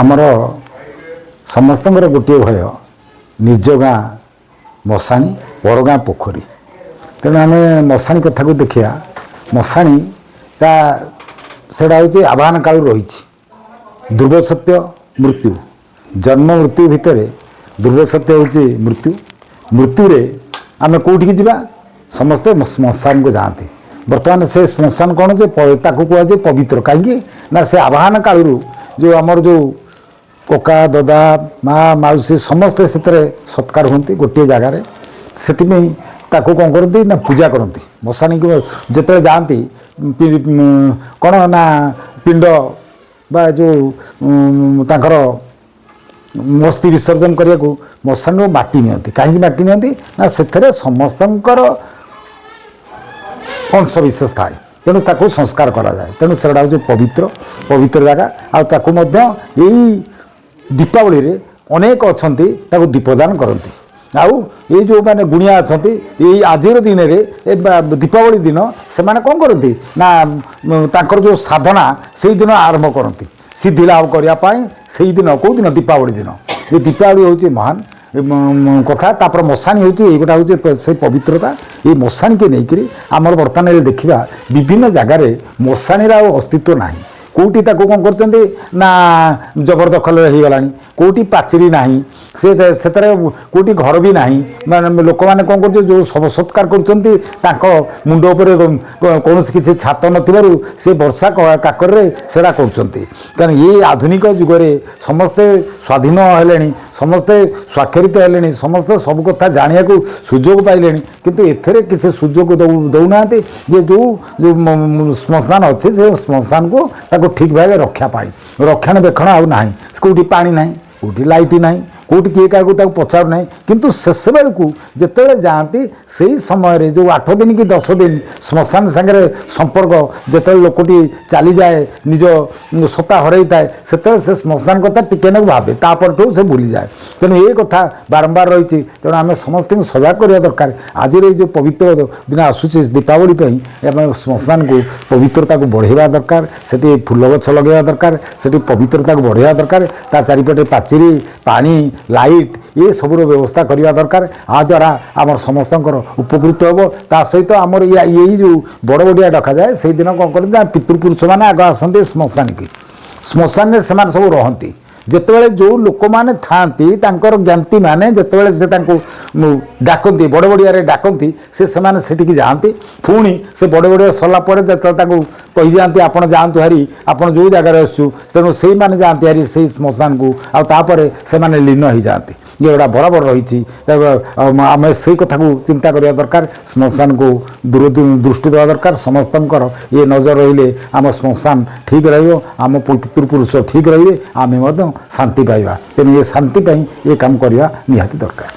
ଆମର ସମସ୍ତଙ୍କର ଗୋଟିଏ ଭୟ, ନିଜ ଗାଁ ମଶାଣି, ପର ଗାଁ ପୋଖରୀ। ତେଣୁ ଆମେ ମଶାଣି କଥାକୁ ଦେଖିବା। ମଶାଣିଟା ସେଇଟା ହେଉଛି ଆବାହନ କାଳରୁ ରହିଛି। ଧ୍ରୁବ ସତ୍ୟ ମୃତ୍ୟୁ, ଜନ୍ମ ମୃତ୍ୟୁ ଭିତରେ ଧ୍ରୁବ ସତ୍ୟ ହେଉଛି ମୃତ୍ୟୁ। ମୃତ୍ୟୁରେ ଆମେ କେଉଁଠିକି ଯିବା? ସମସ୍ତେ ଶ୍ମଶାନକୁ ଯାଆନ୍ତି। ବର୍ତ୍ତମାନ ସେ ଶ୍ମଶାନ କ'ଣ ଯେ ତାକୁ କୁହାଯାଏ ପବିତ୍ର। କାହିଁକି ନା ସେ ଆବାହନ କାଳରୁ ଯେଉଁ ଆମର ଯେଉଁ କକା, ଦଦା, ମା, ମାଉସୀ ସମସ୍ତେ ସେଥିରେ ସତ୍କାର ହୁଅନ୍ତି ଗୋଟିଏ ଜାଗାରେ। ସେଥିପାଇଁ ତାକୁ କ'ଣ କରନ୍ତି ନା ପୂଜା କରନ୍ତି। ମଶାଣିକୁ ଯେତେବେଳେ ଯାଆନ୍ତି, କ'ଣ ନା ପିଣ୍ଡ ବା ଯେଉଁ ତାଙ୍କର ମସ୍ତି ବିସର୍ଜନ କରିବାକୁ ମଶାଣିରୁ ମାଟି ନିଅନ୍ତି। କାହିଁକି ମାଟି ନିଅନ୍ତି ନା ସେଥିରେ ସମସ୍ତଙ୍କର ଅଂଶ ବିଶେଷ ଥାଏ। ତେଣୁ ତାକୁ ସଂସ୍କାର କରାଯାଏ। ତେଣୁ ସେଗୁଡ଼ା ହେଉଛି ପବିତ୍ର ପବିତ୍ର ଜାଗା। ଆଉ ତାକୁ ମଧ୍ୟ ଏଇ ଦୀପାବଳିରେ ଅନେକ ଅଛନ୍ତି, ତାକୁ ଦୀପଦାନ କରନ୍ତି। ଆଉ ଏଇ ଯେଉଁମାନେ ଗୁଣିଆ ଅଛନ୍ତି, ଏଇ ଆଜିର ଦିନରେ, ଏ ଦୀପାବଳି ଦିନ ସେମାନେ କ'ଣ କରନ୍ତି ନା ତାଙ୍କର ଯେଉଁ ସାଧନା ସେଇଦିନ ଆରମ୍ଭ କରନ୍ତି, ସିଦ୍ଧି ଲାଭ କରିବା ପାଇଁ। ସେଇଦିନ, କେଉଁ ଦିନ? ଦୀପାବଳି ଦିନ। ଏ ଦୀପାବଳି ହେଉଛି ମହାନ କଥା। ତାପରେ ମଶାଣି ହେଉଛି, ଏଇଗୁଟା ହେଉଛି ସେଇ ପବିତ୍ରତା। ଏଇ ମଶାଣିକି ନେଇକରି ଆମର ବର୍ତ୍ତମାନ ଦେଖିବା, ବିଭିନ୍ନ ଜାଗାରେ ମଶାଣିର ଆଉ ଅସ୍ତିତ୍ୱ ନାହିଁ। କେଉଁଠି ତାକୁ କ'ଣ କରୁଛନ୍ତି ନା ଜବରଦଖଲରେ ହେଇଗଲାଣି, କେଉଁଠି ପାଚେରୀ ନାହିଁ, ସେ ସେଥିରେ କେଉଁଠି ଘର ବି ନାହିଁ। ମାନେ ଲୋକମାନେ କ'ଣ କରୁଛନ୍ତି, ଯେଉଁ ଶବ ସତ୍କାର କରୁଛନ୍ତି, ତାଙ୍କ ମୁଣ୍ଡ ଉପରେ କୌଣସି କିଛି ଛାତ ନଥିବାରୁ ସେ ବର୍ଷା କାକରରେ ସେଟା କରୁଛନ୍ତି। କାରଣ ଏଇ ଆଧୁନିକ ଯୁଗରେ ସମସ୍ତେ ସ୍ୱାଧୀନ ହେଲେଣି, ସମସ୍ତେ ସ୍ୱାକ୍ଷରିତ ହେଲେଣି, ସମସ୍ତେ ସବୁ କଥା ଜାଣିବାକୁ ସୁଯୋଗ ପାଇଲେଣି। କିନ୍ତୁ ଏଥିରେ କିଛି ସୁଯୋଗ ଦେଉନାହାନ୍ତି ଯେ ଯେଉଁ ଯେଉଁ ଶ୍ମଶାନ ଅଛି, ସେ ଶ୍ମଶାନକୁ ତାକୁ ଠିକ୍ ଭାବେ ରକ୍ଷା ପାଇଁ ରକ୍ଷଣାବେକ୍ଷଣ ଆଉ ନାହିଁ। କେଉଁଠି ପାଣି ନାହିଁ, କେଉଁଠି ଲାଇଟ୍ ନାହିଁ, କେଉଁଠି କିଏ କାହାକୁ ତାକୁ ପଚାରୁନାହିଁ। କିନ୍ତୁ ଶେଷ ବେଳକୁ ଯେତେବେଳେ ଯାଆନ୍ତି, ସେଇ ସମୟରେ ଯେଉଁ 8 ଦିନ କି 10 ଦିନ ଶ୍ମଶାନ ସାଙ୍ଗରେ ସମ୍ପର୍କ, ଯେତେବେଳେ ଲୋକଟି ଚାଲିଯାଏ, ନିଜ ସତ୍ତା ହରାଇଥାଏ, ସେତେବେଳେ ସେ ଶ୍ମଶାନ କଥା ଟିକେ ନାକୁ ଭାବେ, ତାପରଠୁ ସେ ଭୁଲିଯାଏ। ତେଣୁ ଏ କଥା ବାରମ୍ବାର ରହିଛି। ତେଣୁ ଆମେ ସମସ୍ତଙ୍କୁ ସଜାଗ କରିବା ଦରକାର। ଆଜିର ଏଇ ଯେଉଁ ପବିତ୍ର ଦିନ ଆସୁଛି ଦୀପାବଳି ପାଇଁ, ଆମେ ଶ୍ମଶାନକୁ ପବିତ୍ରତାକୁ ବଢ଼େଇବା ଦରକାର। ସେଠି ଫୁଲ ଗଛ ଲଗାଇବା ଦରକାର, ସେଠି ପବିତ୍ରତାକୁ ବଢ଼େଇବା ଦରକାର। ତା ଚାରିପଟେ ପାଚେରୀ, ପାଣି, ଲାଇଟ୍ ଏସବୁର ବ୍ୟବସ୍ଥା କରିବା ଦରକାର। ଆ ଦ୍ୱାରା ଆମର ସମସ୍ତଙ୍କର ଉପକୃତ ହେବ। ତା ସହିତ ଆମର ଏଇ ଯେଉଁ ବଡ଼ ବଡ଼ିଆ ଡକାଯାଏ, ସେଇଦିନ କ'ଣ କରନ୍ତି ନା ପିତୃପୁରୁଷମାନେ ଆଗ ଆସନ୍ତି ଶ୍ମଶାନକି। ଶ୍ମଶାନରେ ସେମାନେ ସବୁ ରହନ୍ତି। ଯେତେବେଳେ ଯେଉଁ ଲୋକମାନେ ଥାଆନ୍ତି, ତାଙ୍କର ଜ୍ଞାତିମାନେ ଯେତେବେଳେ ସେ ତାଙ୍କୁ ଡାକନ୍ତି, ବଡ଼ ବଡ଼ିଆରେ ଡାକନ୍ତି, ସେମାନେ ସେଠିକି ଯାଆନ୍ତି। ପୁଣି ସେ ବଡ଼ ବଡ଼ିଆ ସରିଲା ପରେ ଯେତେବେଳେ ତାଙ୍କୁ କହିଯାଆନ୍ତି, ଆପଣ ଯାଆନ୍ତୁ ହାରି, ଆପଣ ଯେଉଁ ଜାଗାରେ ଆସୁଛୁ, ତେଣୁ ସେଇମାନେ ଯାଆନ୍ତି ହାରି ସେଇ ଶ୍ମଶାନକୁ। ଆଉ ତାପରେ ସେମାନେ ଲୀନ ହେଇଯାଆନ୍ତି। ଏଗୁଡ଼ା ବରାବର ରହିଛି। ତେବେ ଆମେ ସେଇ କଥାକୁ ଚିନ୍ତା କରିବା ଦରକାର। ଶ୍ମଶାନକୁ ଦୂର ଦୃଷ୍ଟି ଦେବା ଦରକାର। ସମସ୍ତଙ୍କର ଇଏ ନଜର ରହିଲେ ଆମ ଶ୍ମଶାନ ଠିକ୍ ରହିବ, ଆମ ପିତୃପୁରୁଷ ଠିକ୍ ରହିବେ, ଆମେ ମଧ୍ୟ ଶାନ୍ତି ପାଇବା। ତେଣୁ ଏ ଶାନ୍ତି ପାଇଁ ଏ କାମ କରିବା ନିହାତି ଦରକାର।